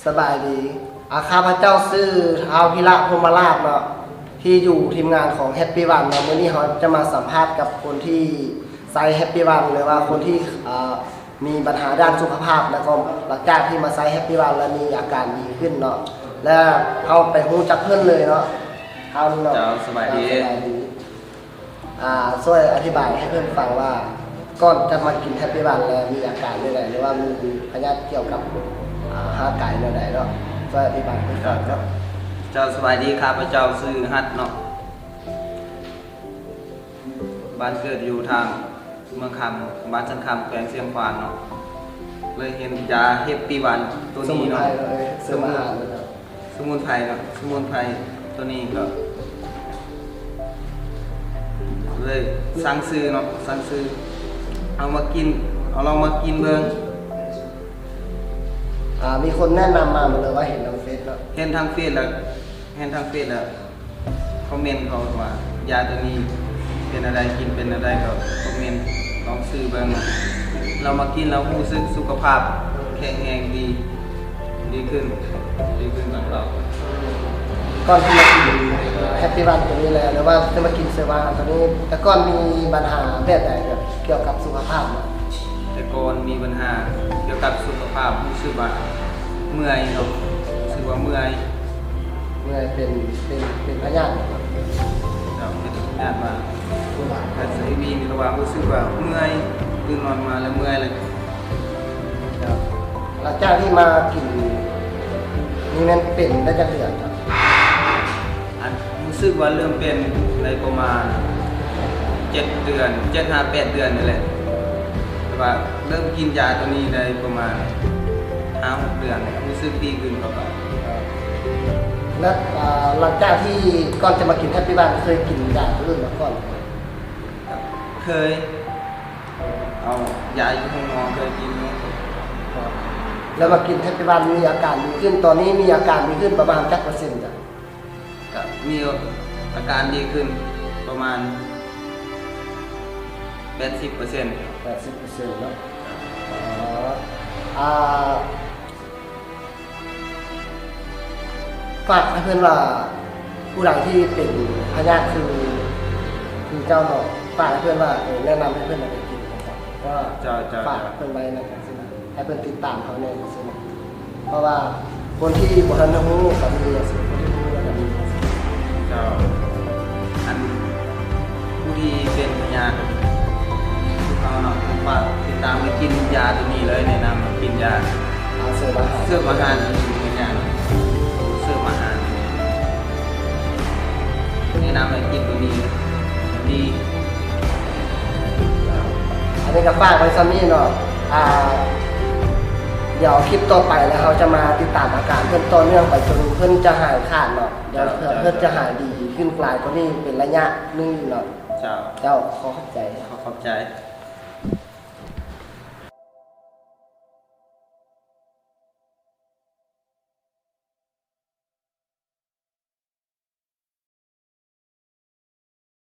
ສະບາຍດີ ອາ ຂ້າພະເຈົ້າຊື່ ທ້າວ ພິລະ ພົມມະລາດ ເນາະ ທີ່ຢູ່ທີມງານຂອງ Happy One ເນາະ. ມື້ນີ້ເຮົາຈະມາສຳພາດກັບຄົນທີ່ໃຊ້ Happy One ຫຼືວ່າຄົນທີ່ ເອີ ມີບັນຫາດ້ານສຸຂະພາບ ແລ້ວກໍຫຼັງຈາກທີ່ມາໃຊ້ Happy One ແລ້ວມີອາການດີຂຶ້ນເນາະ ແລະ ເຮົາໄປຮູ້ຈັກເພິ່ນເລີຍເນາະ. ທ້າວນີ້ເນາະ ເຈົ້າ ສະບາຍດີ ເຈົ້າ ສະບາຍດີ. ອາ ຊ່ວຍອະທິບາຍໃຫ້ເພິ່ນຟັງວ່າ ກ່ອນຈະມາກິນ Happy One ແລ້ວມີອາການແນວໃດ ຫຼືວ່າມີພະຍາດກ່ຽວກັບ ອາ ຮ່າງກາຍແນວໃດເນາະ? ຊ່ວຍອະທິບາຍໃຫ້ເພິ່ນຟັງເນາະ. ເຈົ້າ ສະບາຍດີ ຂ້າພະເຈົ້າຊື່ ຮັດ ເນາະ ບ້ານເກີດຢູ່ທາງເມືອງຄຳ ບ້ານສັນຄຳ ແຂວງຊຽງຂວາງເນາະ. ເລີຍເຫັນຢາ Happy One ໂຕນີ້ເນາະ ສະໝຸນໄພເນາະ ເອີ ເສີມອາຫານເນາະ ສະໝຸນໄພເນາະ ສະໝຸນໄພໂຕນີ້ກໍເລີຍສັ່ງຊື້ເນາະ ສັ່ງຊື້ ເອົາມາກິນ ເອົາລອງມາກິນເບິ່ງ. ອາ ມີຄົນແນະນຳມາ ຫຼືວ່າເຫັນທາງເຟສເນາະ? ເຫັນທາງເຟສແລ້ວ ເຫັນທາງເຟສແລ້ວ ຄອມເມັນເຂົາວ່າ ຢາໂຕນີ້ເປັນແນວໃດ ກິນເປັນແນວໃດ ກໍຄອມເມັນລອງຊື້ເບິ່ງ. ລາວມາກິນແລ້ວຮູ້ສຶກສຸຂະພາບແຂງແຮງດີ ດີຂຶ້ນ ດີຂຶ້ນຕາມເກົ່າ. ກ່ອນທີ່ມາກິນ Happy One ໂຕນີ້ແຫຼະ ຫຼືວ່າຈະມາກິນເສີມອາຫານໂຕນີ້ ແຕ່ກ່ອນມີບັນຫາແບບໃດ ແບບກ່ຽວກັບສຸຂະພາບບໍ່? ແຕ່ກ່ອນມີບັນຫາກ່ຽວກັບສຸຂະພາບ ຮູ້ສຶກວ່າເມື່ອຍເນາະ ຮູ້ສຶກວ່າເມື່ອຍ ເມື່ອຍເປັນ ເປັນ ເປັນພະຍາດບໍ່? ເຈົ້າ ເປັນພະຍາດມາ ການໃຊ້ວີນ ຫຼືວ່າຮູ້ສຶກວ່າເມື່ອຍ ຕື່ນນອນມາແລ້ວເມື່ອຍເລີຍ. ເຈົ້າ ຫຼັງຈາກທີ່ມາກິນນີ້ແມ່ນເປັນໄດ້ຈັກເດືອນ? ອັນ ຮູ້ສຶກວ່າເລີ່ມເປັນໄດ້ປະມານເຈັດເດືອນ ເຈັດຫາແປດເດືອນນີ້ແຫຼະ ແຕ່ວ່າເລີ່ມກິນຢາໂຕນີ້ໄດ້ປະມານຫ້າຫົກເດືອນ ຮູ້ສຶກດີຂຶ້ນ. ແລ້ວ ອາ ຫຼັງຈາກທີ່ ກ່ອນຈະມາກິນ Happy One ເຄີຍກິນຢາໂຕອື່ນມາກ່ອນ? ເຄີຍ ເອົາຢາຢູ່ໂຮງໝໍເຄີຍກິນຢູ່. ແລ້ວມາກິນ Happy One ມີອາການດີຂຶ້ນ ຕອນນີ້ມີອາການດີຂຶ້ນປະມານຈັກເປີເຊັນ? ກະມີອາການດີຂຶ້ນປະມານແປດສິບເປີເຊັນ ແປດສິບເປີເຊັນເນາະ. ອໍ ອາ ຝາກໃຫ້ເພິ່ນວ່າ ຜູ້ໃດທີ່ເປັນພະຍາດຄື ຄືເຈົ້າເນາະ ຝາກໃຫ້ເພິ່ນວ່າ ເອີ ແນະນຳໃຫ້ເພິ່ນໄປກິນ ເຈົ້າ ເຈົ້າ ເຈົ້າ ຝາກເພິ່ນໄວ້ນຳ ໃຫ້ເພິ່ນຕິດຕາມເຮົາແດ່ ເພາະວ່າຄົນທີ່ບໍ່ທັນຮູ້ກໍມີ ຄົນທີ່ຮູ້ແລ້ວກໍມີ. ເຈົ້າ ອັນ ຜູ້ທີ່ເປັນພະຍາດຄືເຮົາເນາະ ເພິ່ນຝາກຕິດຕາມໄປກິນຢາໂຕນີ້ເລີຍ ແນະນຳໃຫ້ກິນຢາ ອາ ເສີມອາຫານ ເສີມອາຫານ ເປັນຫຍັງ ເສີມອາຫານ ແນະນຳໃຫ້ກິນໂຕນີ້ດີ. ອັນນີ້ກໍຝາກໄວ້ສ່ຳນີ້ເນາະ ອາ ດຽວຄລິບຕໍ່ໄປແລ້ວເຮົາຈະມາຕິດຕາມອາການເພິ່ນຕໍ່ເນື່ອງໄປຈົນເພິ່ນຈະຫາຍຂາດເນາະ. ດຽວເພິ່ນຈະຫາຍດີຂຶ້ນຫຼາຍກວ່ານີ້ເປັນໄລຍະໜຶ່ງເນາະ. ເຈົ້າ ເຈົ້າ ຂໍຂອບໃຈ ຂໍຂອບໃຈ.